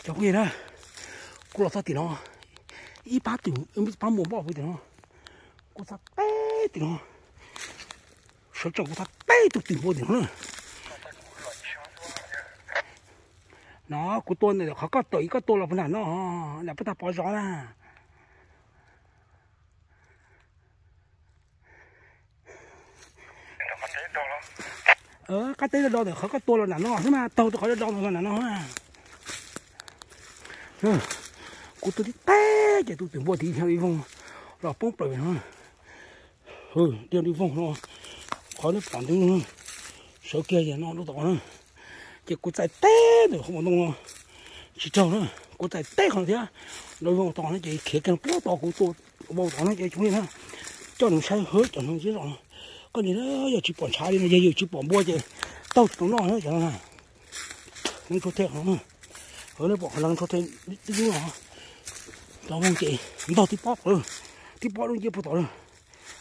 Cov phooj ywg na, kuv los txog tim no, ib pab twm, ib pab muas npoj puv tim no, kuv txog teb tim no, sawv tsees kuv txog teb tus twm npua tim no na. No kuv tua ntawm qhov koj tawm ib koj tua los puag nram no, nram puag ta Pov zov na. Qab teb do do ntawm qhov koj tua los nram no xwb mas taug rau qhov do do ntawm no nram no. Kuv tua tib teb ces tus twm npua tiv li voog los poob plaws no. Tiv li voog no, qhov nej pom ntwd sawv kiag no rau tom na. Ces kuv txais teb ntawm qhov ntoo no tsis raug na, kuv txais teb qhov no thiab, rau voog tom no ces khiav kiag no puag tom kuv tua vau tom no ces cov phooj ywg na, coj nws saib hwb cov no zeb zos no. Koj nim yog tsis pom ntshav li no, yog yus tsis pom npua ces taug tsis tau noj na cov no na. Neeb tshuab thej qhov no, nej pom qhov neeb tshuab thej tib lub no, cov voog ces ntog tib pob, tib pob lub ncej puag tom lawm,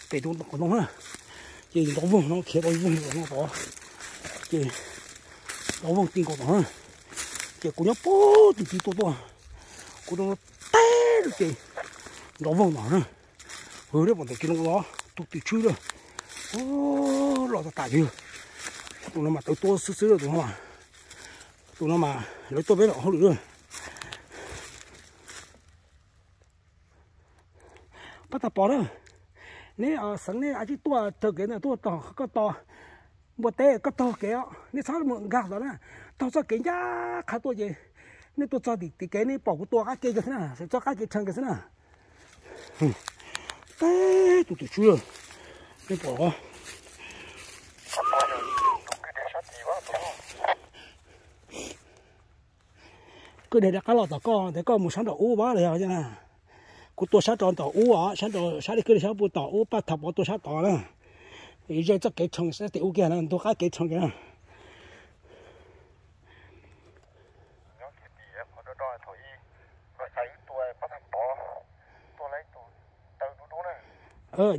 pem tus qhov ntoo na. Ces ntov voog no khiav tau voog no tod, ces ntov voog ti nkaus tom na. Ces kuv nyob puag tim tid tua tuaj, kuv rau teb lub ces ntov voog tom na. Hwv, nej pom ntawm kiag no los tus twm tswb lawm, los tas tas li. Tus no mas tawv tuab xwb xwb lawm tus no. Tus no mas lawv tuaj peb los hauj lwm lawm. Pab tas Pov na, neb xeev neb a tsij tuaj raws kev ntawd tuaj tog koj tos npua teb koj taug kev os, neb txhob mus nkag tod na, taug txoj kev ncaj qha tuaj ces nej tuaj txog tim kev nej pom kuv tua qab ke kiag xwb na, txoj qab kev rhees kiag xwb na. Teb tus twm tswb, nej pom os. Kwj deg rov qab los tom koj, tes koj mus sab nraum ub vaj los yog na. Kuv tua sab rau tom ub os, sab rau sab li kwj deg sab puag tom ub, Paj Thas Pov tua sab tod na. Ze txoj kev rhees sab tim ub kiag na, ntu qab kev rhees kiag na.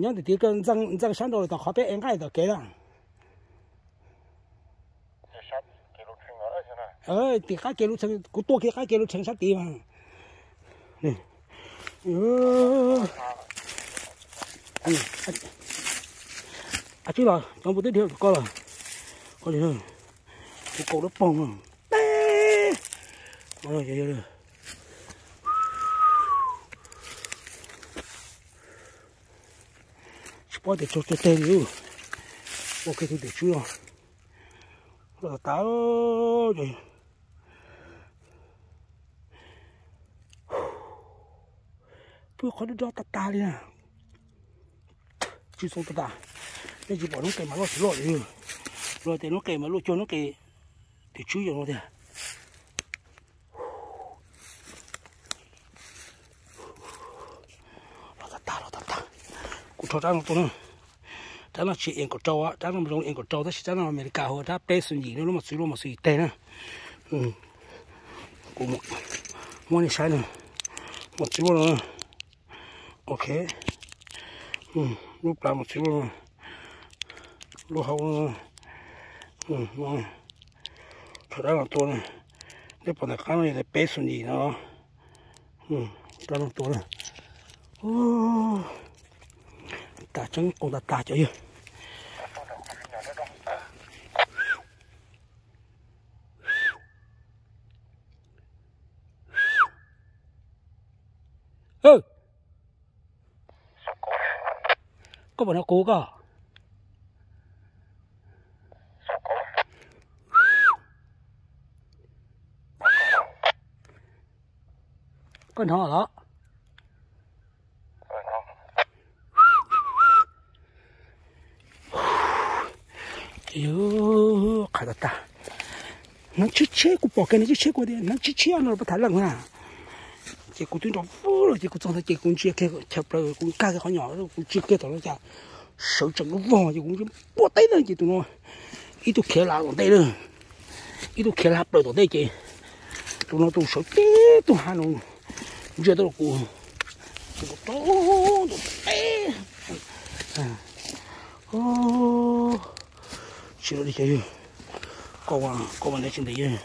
Nyob tim tid ntxeev sab nraud tom qhov peb ev nqaij tom kev na. Tim qab kev lub tshee, kuv tua kiag qab kev lub tshee sab tid mas. Tsib los cov npua twb dhia rau koj lawm. Kuv kaus dawb paug. Tsis paub tias raug teg li. Ua kiag tus twm tswb no. Los tas tas. Pw qhov dub dub tag tag li na. Tsis zoo tag tag. Nej tsis pom noob qes mas loj tsis loj li. Luag tias noob qes mas luaj cuag noob qes twm tswb yom no tiag. Los tag tag, los tag tag. Kuv rho rab no tuaj na. Rab no tsis ev nkaum rau, rab no zoo ev nkaum rau tab sis rab no Amelikas hu rab peb xoom yim, lub mos txwv, lub mos txwv yim teg na. Kuv muab nej saib na. Mos txwv no. Ok. Lub plav mos txwv no. Lub hauv no. Rho rab no tuaj na. Nej pom ntawm qab no yog peb xoom yim no. Rab no tuaj na. Tas tseeb, qus tas tas cov yawg. Koj puas hnov qus koj? Koj hnov los? Qhia tas tas. Hneev tshiab tshiab, kuv pom kiag hneev tshiab tshiab, kuv tias hneev tshiab tshiab no los puas tham leej na. Ces kuv twb nrov vog los ces kuv txog ntawd ces kuv ntsia kiag chaw plaws, kuv nkag kiag qhov nyom, kuv ntsia kiag tom no cas sawv tsees lub vog ces kuv ntsia puag teb ntag ces tus no ib tug khiav lav tom ntej lawm, ib tug khiav lav plaws tom ntej ces tus no tus sawv tib tug ha no ntsia tuaj rau kuv, ces kuv rau ntawm teb. Tsis li cas, koj mas ntev tsis ntev.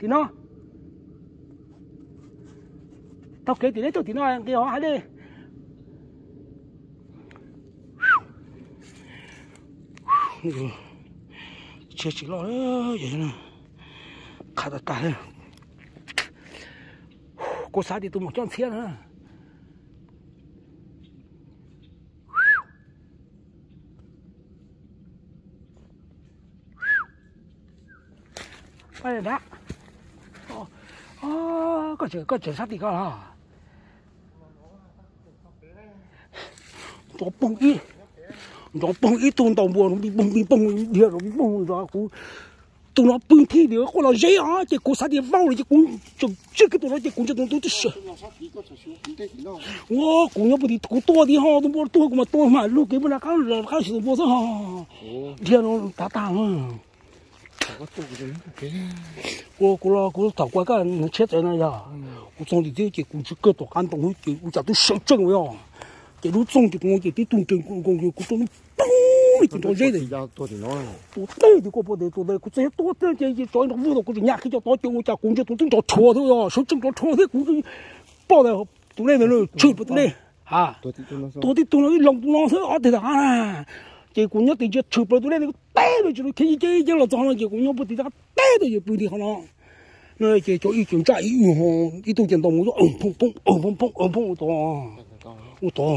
Tim no, taug kev tim neb tuaj tim no nqis hov hais dej. Tsis tsis loj, qhav tag tag. Kuv xav tias tus maum coj ntxhiab na. Koj tseem sab tim ko los? Nrov poog ib, nrov poog ib tug ntaus npua, npis poog npis poog dhia nrov poog nrov kuv. Tus no pw thij tias quaj los zeb os, ces kuv xav tias vau lawm ces kuv tseem tsij kiag tus no ces kuv ntsia tus no tus twb sawv. Ua kuv nyob pw tim kuv tua tias ho tus npua tuag kuv mas tua mas lug kev pw nram qab los qab xyuas tus npua xwb ho. Dhia no tav tag. Kuv los kuv thaum kuv koj tshiab txawv no yog kuv txog tim thiab ces kuv ntsib kiag tom qab ntoo ces ua cas twb sawv tsees ua yog. Ces lub txoog ces kuv ces tib tug nkees kuv txog poog li ces nrov zeb tus teg tus koj pom tes tus tes kuv txog tua teg ces tsov nrov vwj tau kuv tseem nyam kiag cov tod ces ua cas kuv ntsia tus twb nrov rhuav thiab yog sawv tsees nrov rhuav thiab kuv pom tus dej ntawd tshwm plaws tus dej. Tuag tib tug no ib loo tus no xwb ob teg tom qab na. Ces kuv nyob tim ntsia tshwm plaws tus dej ntawd kuv teb los tsis tau khiav ib ce ib ce los txog no ces kuv nyob pw tim tom qab teb tau yawg pw tim qhov no. No ces cov ib co ntsaj ib yam ho ib tug ces ntaus mus phooj phooj phooj phooj ua tod.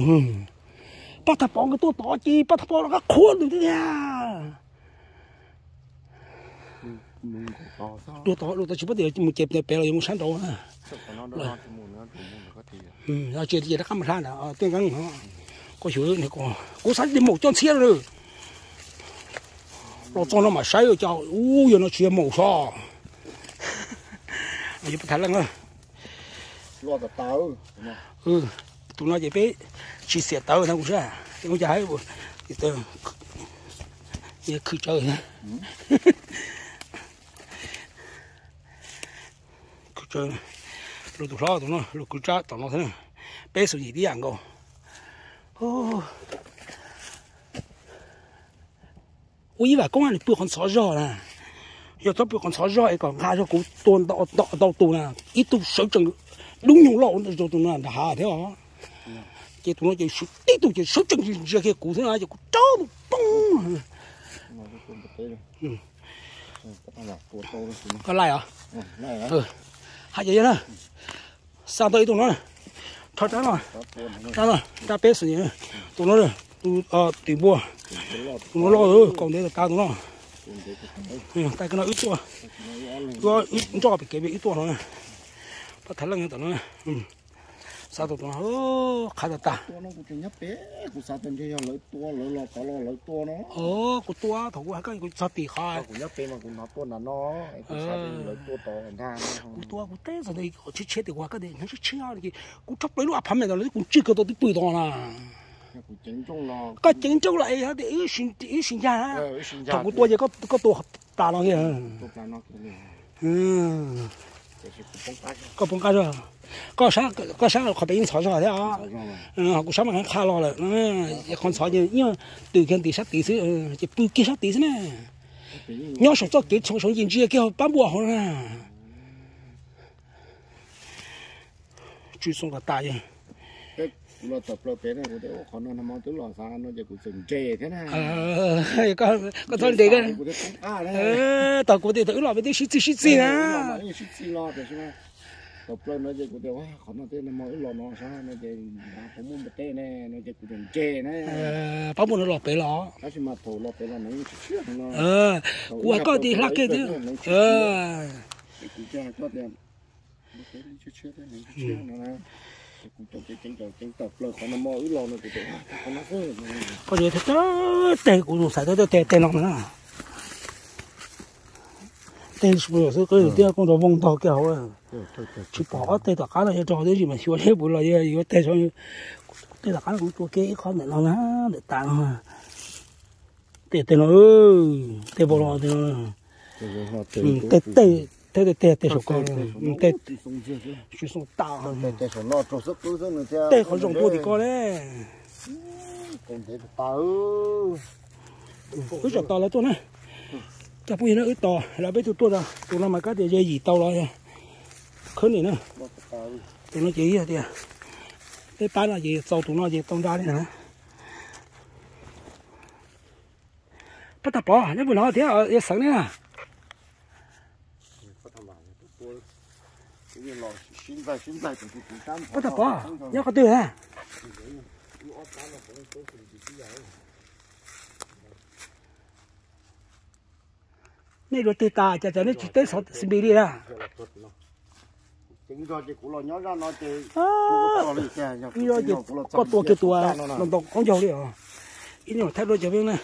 Pab thaj pov nkawd tuaj tod ces pab thaj pov rov qab qhuav ntawd thiab. Dua tod dua tod tsis paub tias mus ces pem los yuav mus sab nraud na. Ces rov qab mus hla ntawd tej nqeeb no. Koj xyuas, kuv xav tias maum coj ntxhiab lawm. Los txog no mam saib ua cas ub yog no tsis yog maum sov. Yuav pab tham leej na. Tus no ces peb tsis xiam tawv ntag kuv saib. Ua cas hais khwv tsawv. Khwv tsawv. Luag tus hlob tus no luag khwv tsab tom no thiab. Peb xus yim tib yam nkaus. Ua ib vam koob nws pw qhov ntxhov zog na. Yog txhob pw qhov ntxhov zog es kom nqa zog kuv tua ntau tus na. Ib tug sawv tsees dub nyoog loj ua ntau tus na nram hav thiab os. Ces tus no ces tib tug ces sawv tsees ntsia kiag kuv thiab na ces kuv rau tus poob. Koj laij os. Hais ces yog na. Xa tau ib tug no. Rho rab no, rab no, rab peb xwm, tus no, tus tim npua, tus no loj, kaum ntev tas tas tus no. Tag kis no wb tuaj, wb nroj pem kev wb tuaj no. Pab tham leej tam no, xa tau tus no, qhav tas tas. Kuv tua thaum kuv hais koj kuv txog tim qhov kuv tua kuv teb txog ntawd tshiab tshiab tias kuv hais koj tias hnov tshiab tshiab ces kuv rho plaws lub apartment ntawd kuv ntsij kiag tau twb pw tod na. Koj ceev nrooj los es tias wb sim ncaj, thaum kuv tua ces koj tua tas no kiag. Koj poob qab zog, koj sab qhov pem ib ntxhov zog thiab, kuv sab mas qha los lawm, qhov ntxhov ces yeej twm kiag ntim sab tid xwb, ces pw kiag sab tid xwb na. Nyob saum txoj kev saum ntsis ntsia kiag pab npua hauv na. Tsw xoo tas tas. Koj txhob nres, tau kuv tias thaum wb los peb twb sib txig sib txig na. Pab npua no los pem los, kuv hais koj tias hla kiag thiab. Koj tsis teg kuv mus xaiv tau tej teg no na. Teg xwb, koj tias koj nrog voog ntog kiag hauv. Tsis pom ob teg tom qab no yuav rau hauv tib si mas xyuas seb puas los yuav teg. Tej tom qab no kuv tua kiag ib qho ntawm no na, ntawm tas no. Tej teg no, tej vau los tej no. Tej tej tej tej tej saum ko, tej tsis xoo tas. Tej qhov zoo tuaj tim ko ne. Wb tsom tos lawv tuaj na. Cov phooj ywg na, wb tos lawv peb tug tuaj no, tus no mas kab tias ze yim tau los khawb nim na. Tus no ces yog tias peb pab no ces txaus tus no ces tau nra li na. Pab Tag Pov, neb puas hnov thiab yog xeev ne na? Pab Tag Pov, nyob qhov twg na? Nej dua twg tas cas cov nej tsis teb xov xim npis li na? Ib zaug ces koj tua kiag tus no ntau qaub ncaug li os. Ib nyuag thaij dua cov peb na.